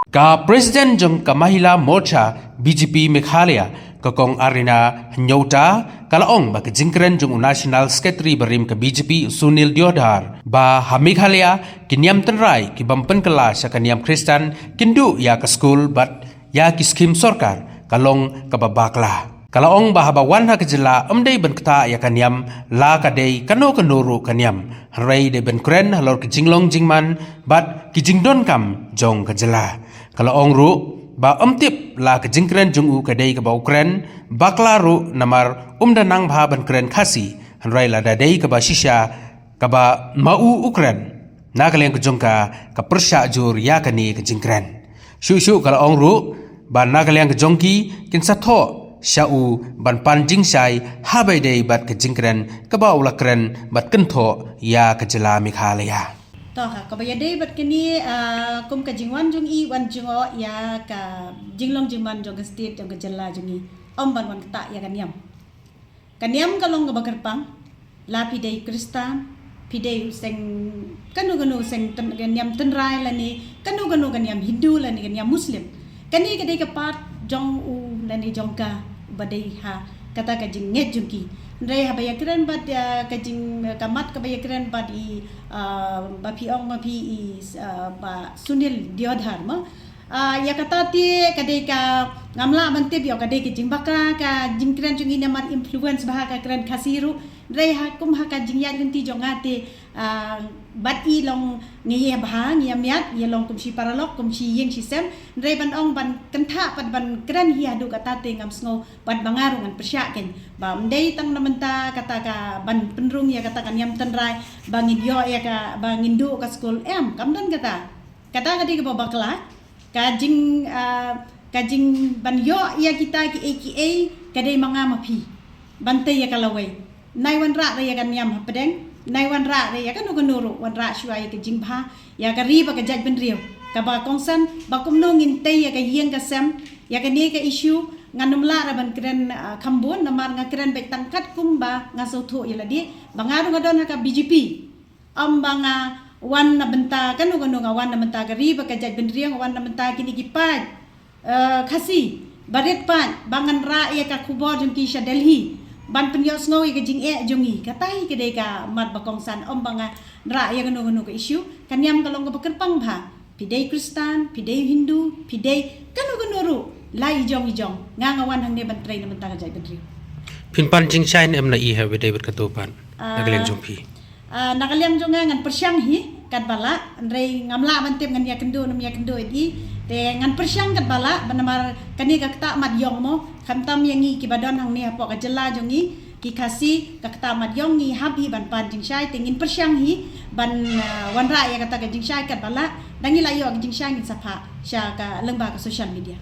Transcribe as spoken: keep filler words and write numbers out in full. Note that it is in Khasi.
Ka President jong ka Mahila Morcha B J P Meghalaya, ka Kong Arina Nyota, ka la ong ba ka jingkren jong u National Secretary barim ka B J P, u Sunil Deodhar, ba ha Meghalaya ki niam tynrai ki bym pynkylla sha ka niam Khristan kin duh ïa ka skul bad ïa ki skhim sorkar ka long kaba bakla. Ka la ong ba haba wan ha ka jylla ym dei ban ktah ïa ka niam la ka dei kano kano ruh ka niam, hynrei dei ban kren halor ka jinglong jingman bad ki jingdonkam jong ka jylla. Ka la ong ruh ba ym tip la ka jingkren jong u ka dei kaba u kren bakla ruh namar um da nang bha ban kren Khasi, hynrei lada dei kaba shisha kaba ma u u kren, na ka liang ka jong ka, ka pyrshah jur ïa kane ka jingkren. Shuh shuh ka la ong ruh ba na ka liang ka jong ki kin sa thoh sha u ban pan jingshai haba ïadei bad ka jingkren kaba u la kren bad kynthoh ïa ka jylla Meghalaya. To ha, kaba ïadei bad kane, ah, kum ka jingwan jong i, wan jngoh ïa ka jinglong jingman jong ka state, jong ka jylla jong i. Ym ban wan ktah ïa ka niam. Ka niam ka long kaba kyrpang, la phi dei Khristan, phi dei u seng kano kano seng tyn-, ka niam tynrai lane kano kano ka niam Hindu lane ka niam Muslim. Kane ka dei ka part jong u lane jong ka ba dei ha kata ka jingngeit jong ki. Hynrei haba ïakren bad, ah, ka jing, ka mat kaba ïakren bad i, ah, ba phi ong ma phi i, ah, ba Sunil Deodhar mo. Ah, ïa kata te ka dei ka ngam lah ban tip ïoh ka dei ka jingbakla ka jingkren jong i namar influence bha ka kren Khasi ruh. Hynrei ha kum ha ka jingïaid lynti jong nga te, ah, bad i long ngi ïa bha, ngi ïa miat, ïa long kum shi paralok, kum shi ïing shi sem. Hynrei ban ong ban kynthah pat ban kren hi haduh kata te ngam sngew bad ba nga ruh ngan pyrshah kein. Ba ym dei tang na mynta kata ka ban pynrung ïa kata ka niam tynrai ba ngin ïoh ïa ka ba ngin duh ka skul, em, kam don kata. Kata ka dei kaba bakla. Ka jing, ah, ka jing ban ïoh ïa kita kiei kiei ka dei ma nga ma phi ban tei ïa ka lawei. Nai wanrah re ïa ka niam hapdeng, nai wanrah re ïa kano kano ruh, wanrah shuwa ïa ka jingbha ïa ka ri bad ka jaitbynriew. Kaba kongsan ba kumno ngin tei ïa ka ïing ka sem, ïa kane ka issue ngan ym lah re ban kren, ah, kham bun namar nga kren beit tang katkum ba nga sngewthuh ïa lade ba nga ruh nga don ha ka B J P. Ym ba nga wan na bynta kano kano, nga wan na bynta ka ri bad ka jaitbynriew, nga wan na bynta kine ki paid, eh, Khasi barit paid ba ngan rah ïa ka khubor jong ki sha Delhi ban pynïohsngew ïa ka jingeh jong ngi. Kata hi ka dei ka mat ba kongsan, ym ba nga rah ïa kano kano ka issue. Ka niam ka long kaba kyrpang bha. Phi dei Khristan, phi dei Hindu, phi dei kano kano ruh, la i jong i jong. Nga nga wan hangne ban trei na bynta ka jaitbynriew. Phin pan jingshai ne em na i ha ba dei bad kato pat na ka liang jong phi? Ah, na ka liang jong nga ngan pyrshang hi katba lah, hynrei ngam lah ban tip ngan ïakynduh ne ym ïakynduh ïa i. Te ngan pyrshang katba lah, ba namar kane ka ktah mat ïong mo, khamtam ïa ngi kiba don hangne hapoh ka jylla jong ngi ki Khasi, ka ktah mat ïong, ngi hap hi ban pan jingshai, te ngin pyrshang hi ban, ah, wanrah ïa kata ka jingshai katba lah. Da ngi la ïoh ka jingshai ngin sa phah sha ka lyngba ka social media.